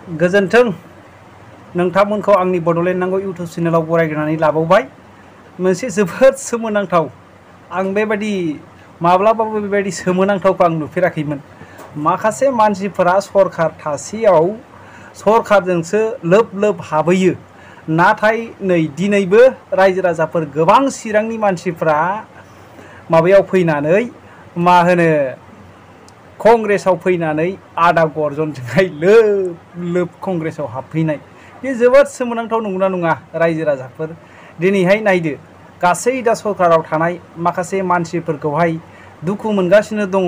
गोजोन्थों नोंथांमोनखौ आंनि बड'लेण्ड नांगौ इउट्युब चेनेलाव बरायग्रोनानै लाबावबाय मोनसे जोबोद सोमोनांथाव आं बेबायदि माब्लाबाबो बेबायदि सोमोनांथावखौ आं नुफेराखैमोन माखासे मानसिफोरा सरखार थासेयाव सरखारजोंसो लोब लोब हाबहैयो नाथाय नै दिनैबो रायजो राजाफोर गोबां चिरांनि मानसिफोरा माबायाव फैनानै मा होनो कंग्रेसाव फैनानै आदा गर्जनजोंहाय लोब लोब कंग्रेसाव हाबफैनाय बे जोबोद सोमोनांथाव नंगौना नङा रायजो राजाफोर दिनैहाय नायदो गासै दा सरकाराव थानाय माखासे मानसिफोरखौहाय दुखु मोनगासिनो दङ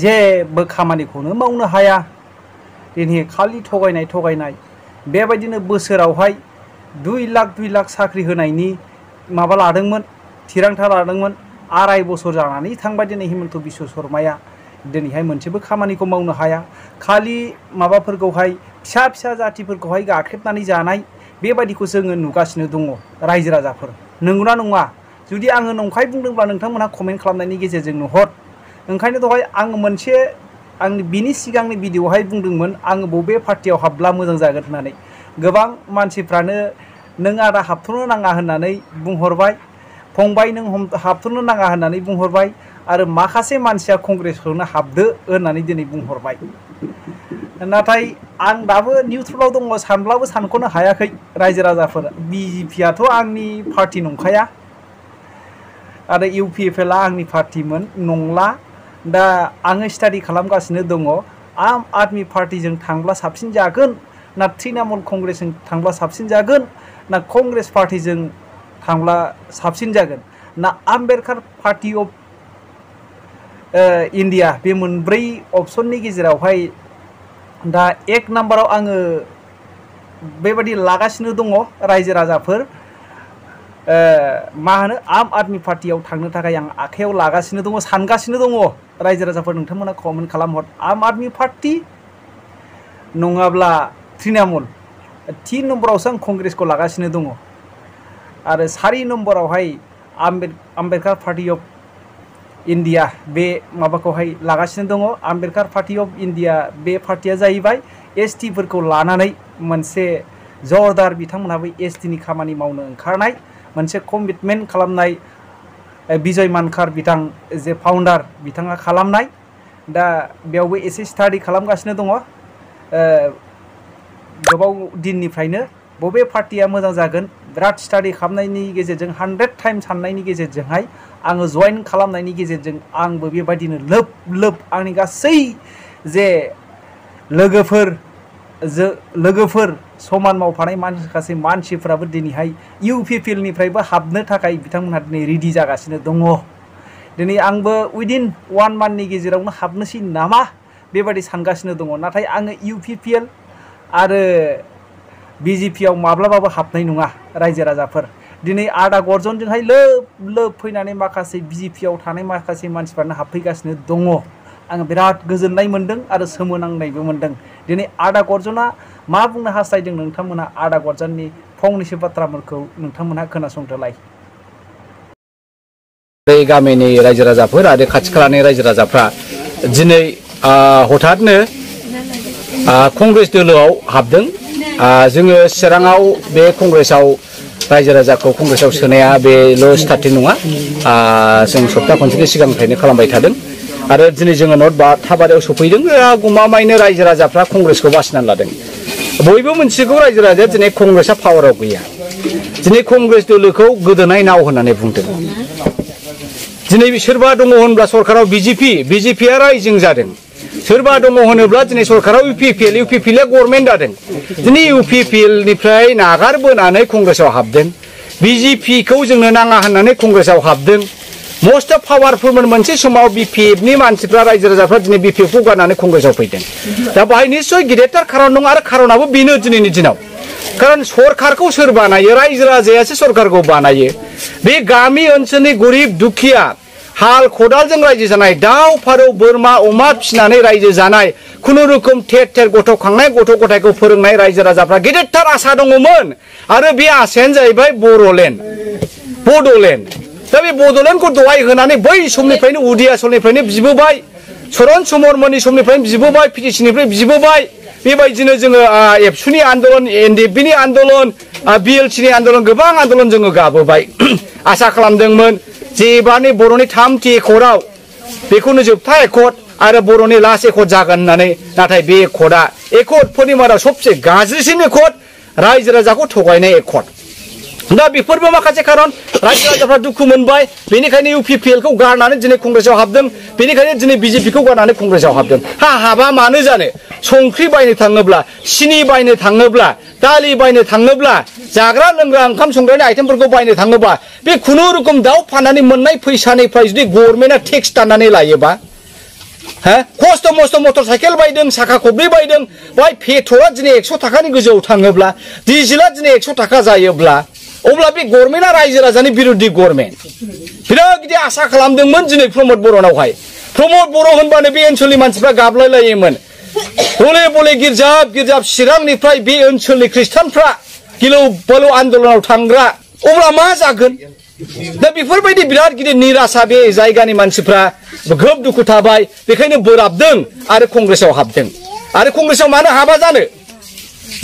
जेबो खामानिखौनो मावनो हाया दिनै खालि थगायनाय बेबायदिनो बोसोरावहाय 2 लाख साख्रि होनायनि माबा लादोंमोन थिरांथा लादोंमोन आराय बोसोर जानानै थांबाय दिनै हिमन्त बिश्व शर्माया दिनैहाय मोनसेबो खामानिखौ मावनो हाया खालि माबाफोरखौहाय फिसा जातिफोरखौहाय गाख्रेबनानै जानाय बेबायदिखौ जोङो नुगासिनो दङ रायजो राजाफोर नंगौना नङा जुदि आङो नंखाय बुंदोंब्ला नोंथांमोनहा कमेन्ट खालामनायनि गेजेरजों नुहर ओंखायनो दहाय आं मोनसे आंनि बिनि सिगांनि भिडिअआवहाय बुंदोंमोन आङो बबे पार्टियाव हाबब्ला मोजां जागोन होननानै गोबां मानसिफ्रानो नों आदा हाबथ'नो नाङा होननानै बुंहरबाय फंबाय नों हाबथ'नो नाङा होननानै बुंहरबाय आरो माखासे मानसिया कंग्रेसखौनो हाबदो होननानै दिनै बुंहरबाय नाथाय आं दाबो निउट्रेलाव दङ सानब्लाबो सानख'नो हायाखै रायजो राजाफोर बिजेपियाथ' आंनि पार्टी नंखाया आरो इउपिएफएलआ आंनि पार्टीमोन नंला दा आङो स्टाडि खालामगासिनो दङ आम आदमी पार्टीजों थांब्ला साबसिन जागोन ना तृणमूल कंग्रेसजों थांब्ला साबसिन जागोन ना कंग्रेस पार्टीजों थांब्ला साबसिन जागोन ना आम्बेडकार पार्टी अफ इंडिया बे मोनब्रै अपशननि गेजेरावहाय दा 1 नाम्बाराव आङो बेबायदि लागासिनो दङ रायजो राजाफोर मा होनो आम आदमी पार्टीयाव थांनो थाखाय आं आखायाव लागासिनो दङ सानगासिनो दङ रायजो राजाफोर नोंथांमोना कमेन्ट खालामहर आम आदमी पार्टी नङाब्ला तृणमूल 3 नम्बरावसो आं कंग्रेसखौ लागासिनो दङ आरो 4 नम्बरावहाय आम्बेडकार पार्टी अफ इंडिया बे माबाखौहाय लागासिनो दङ आम्बेडकार पार्टी अफ इंडिया बे पार्टीया जाहैबाय एसटी फोरखौ लानानै मोनसे जरदार बिथांमोनाबो एसटी नि खामानि मावनो ओंखारनाय मोनसे कमिटमेन्ट खालामनाय बिजय मानकार बिथां जे फाउन्डार बिथाङा खालामनाय दा बेयावबो एसे स्टाडि खालामगासिनो दङ गोबाव दिननिफ्रायनो बबे पार्टीया मोजां जागोन बिराद स्टाडि खालामनायनि गेजेरजों 100 टाइम साननायनि गेजेरजोंहाय आङो जइन खालामनायनि गेजेरजों आंबो बेबायदिनो लोब आंनि गासै जे लोगोफोर समान मावफानाय माखासे मानसिफोराबो दिनैहाय इउपिपिएल निफ्रायबो हाबनो थाखाय बिथांमोनहा दिनै रेडि जागासिनो दङ दिनै आंबो उइदिन 1 मान्थनि गेजेरावनो हाबनोसै नामा बेबायदि सानगासिनो दङ नाथाय आङो इउपिपिएल आरो बिजेपियाव माब्लाबाबो हाबनाय नङा रायजो राजाफोर दिनै आदा गर्जनजोंहाय लोब फैनानै माखासे बिजेपियाव थानाय माखासे मानसिफोरानो हाबफैगासिनो दङ आङो बिराद गोजोननाय मोनदों आरो सोमोनांनायबो मोनदों दिनै आदा गर्जना मा बुंनो हास्थायदों नोंथांमोना आदा गर्जननि फंनैसो बाथ्राफोरखौ नोंथांमोनहा खोनासंदोलाय गामिनि रायजो राजाफोर आरो खाथि खालानि रायजो राजाफ्रा दिनै हठातनो कंग्रेस दोलोआव हाबदों जोङो चिराङाव बे कंग्रेसाव रायजो राजाखौ कंग्रेसाव सोनाया बेल' स्टार्टिं नङा जों सप्ता खनसेनि सिगांनिफ्रायनो खालामबाय थादों आरो दिनै जोङो नट थाबारियाव सफैदों गमामायैनो रायजो राजाफ्रा कंग्रेसखौ बासिनानै लादों बयबो मोनथिगौ रायजो राजाया दिनै कंग्रेसआ पावाराव गैया दिनै कंग्रेस दोलोखौ गोदोनाय नाव होननानै बुंदों दिनै सोरबा दङ होनब्ला सरकाराव बिजेपिया राइजिं जादों सोरबा दङ होनोब्ला दिनै सरकाराव इउपिपिएलआ गभर्नमेन्ट जादों दिनै इउपिपिएलनिफ्राय नागारबोनानै कंग्रेसाव हाबदों बिजेपिखौ जोंनो नाङा होननानै कंग्रेसाव हाबदों मस्ट अफ पावारफुलमोन मोनसे समाव बिपिएफनि मानसिफ्रा रायजो राजाफ्रा दिनै बिपिएफखौ गारनानै कंग्रेसाव फैदों दा बाहाय निस्सय गिदिरथार खारन दं आरो खारनाबो बेनो दिनैनि दिनाव खारन सरकारखौ सोर बानायो रायजो राजायासो सरकारखौ बानायो बे गामि ओनसोलनि गरिब दुखिया हाल खदालजों रायजो जानाय दाउ फारौ बोरमा अमा फिसिनानै रायजो जानाय खुनुरुखुम थेर गथ' खांनाय गथ' गथायखौ फोरोंनाय रायजो राजाफ्रा गिदिरथार आसा दङमोन आरो बे आसायानो जाहैबाय बड'लेण्ड दा बे बड'लेण्डखौ दहाय होनानै बै समनिफ्रायनो उदिया समनिफ्रायनो बिबोबाय चरण चमरमोननि समनिफ्रायनो बिबोबाय पिटिसिनिफ्राय बिबोबाय बेबायदिनो जोङो एबसुनि आन्दलन एनडिएफबिनि आन्दलन बिएलसिनि आन्दलन गोबां आन्दलन जोङो गाबोबाय आसा खालामदोंमोन जे एबारनि बर'नि 3थि एकर्डआव बेखौनो जोबथा एकर्ड आरो बर'नि लास्ट एकर्ड जागोन होननानै नाथाय बे एकर्डआ एकर्डफोरनि मादाव सबसे गाज्रिसिन एकर्ड रायजो राजाखौ थगायनाय एकर्ड दा बेफोरबो माखासे खारन रायजो राजाफ्रा दुखु मोनबाय बेनिखायनो इउपिपिएलखौ गारनानै दिनै कंग्रेसआव हाबदों बेनिखायनो दिनै बिजेपिखौ गारनानै कंग्रेसआव हाबदों हाबा मानो जानो संख्रि बायनो थाङोब्ला सिनि बायनो थाङोब्ला दालि बायनो थाङोब्ला जाग्रा लोंग्रा ओंखाम संग्रानि आइटेमफोरखौ बायनो थाङोब्ला बे खुनुरुखुम दाउ फाननानै मोननाय फैसानिफ्राय जुदि गभर्नमेन्टआ टेक्स दाननानै लायोबा खस्थ' मस्थ' मटर साइकेल बायदों साखा खब्रै बायदों बाय पेट्रला दिनै 100 थाखानि गोजौआव थाङोब्ला डिजेला दिनै 100 थाखा जायोब्ला अब्ला बे गभर्नमेन्टआ रायजो राजानि बिरुद्ध गभर्नमेन्ट बिराद गिदिर आसा खालामदोंमोन दिनै प्रमद बर'नावहाय प्रमद बर' होनबानो बे ओनसोलनि मानसिफ्रा गाबलायलायोमोन बले बले गिर्जाब गिर्जाब चिरांनिफ्राय बे ओनसोलनि ख्रिस्टानफ्रा गिलौ बालौ आन्दलनाव थांग्रा अब्ला मा जागोन दा बेफोरबायदि बिराद गिदिर निराशा बे जायगानि मानसिफ्रा गोब दुखु थाबाय बेखायनो बोराबदों आरो कंग्रेसआव हाबदों आरो कंग्रेसआव मानो हाबा जानो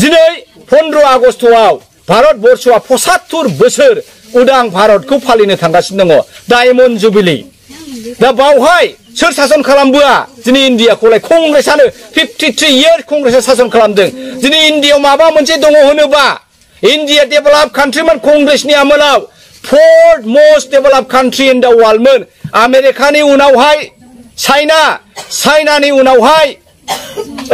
दिनै 15 आगस्टआव भारत बर्षआ 75 बोसोर उदां भारतखौ फालिनो थांगासिनो दङ डायमन्ड जुबिली दा बावहाय सोर सासन खालामबोआ दिनै इन्डियाखौलाय कंग्रेसआनो 53 इयार्स कंग्रेसआ सासन खालामदों दिनै इन्डियायाव माबा मोनसे दङ होनोबा इन्डिया डेभेलप कान्ट्रिमोन कंग्रेसनि आमोलाव 4th most developed country in the world मोन आमेरिकानि उनावहाय चाइनानि उनावहाय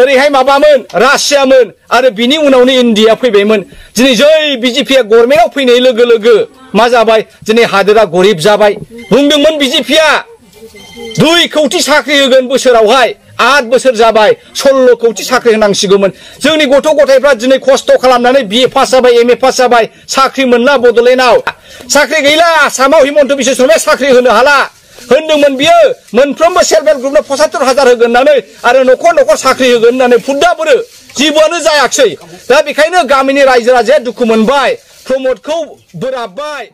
ओरैहाय माबामोन रासियामोन आरो बिनि उनावनो इन्डिया फैबायमोन दिनै जै बिजेपिया गभर्नमेन्टआव फैनाय लोगो लोगो मा जाबाय दिनै हादोरा गरिब जाबाय बुंदोंमोन बिजेपिया 2 कोटि साख्रि होगोन बोसोरावहाय 8 बोसोर जाबाय 16 कोटि साख्रि होनांसिगौमोन जोंनि गथ' गथायफ्रा दिनै खस्थ' खालामनानै बिए पास जाबाय एमए पास जाबाय साख्रि मोनला बड'लेण्डआव साख्रि गैला आसामाव हिमन्त बिश्व शर्माया साख्रि होनो हाला होनदोंमोन बियो मोनफ्रोमबो सेल्फ हेल्प ग्रुपनो 75,000 होगोन होननानै आरो न'खर न'खर साख्रि होगोन होननानै फुद्दाबोरो जेबोआनो जायाखसै दा बेखायनो गामिनि रायजो राजाया दुखु मोनबाय प्रमदखौ बोराबबाय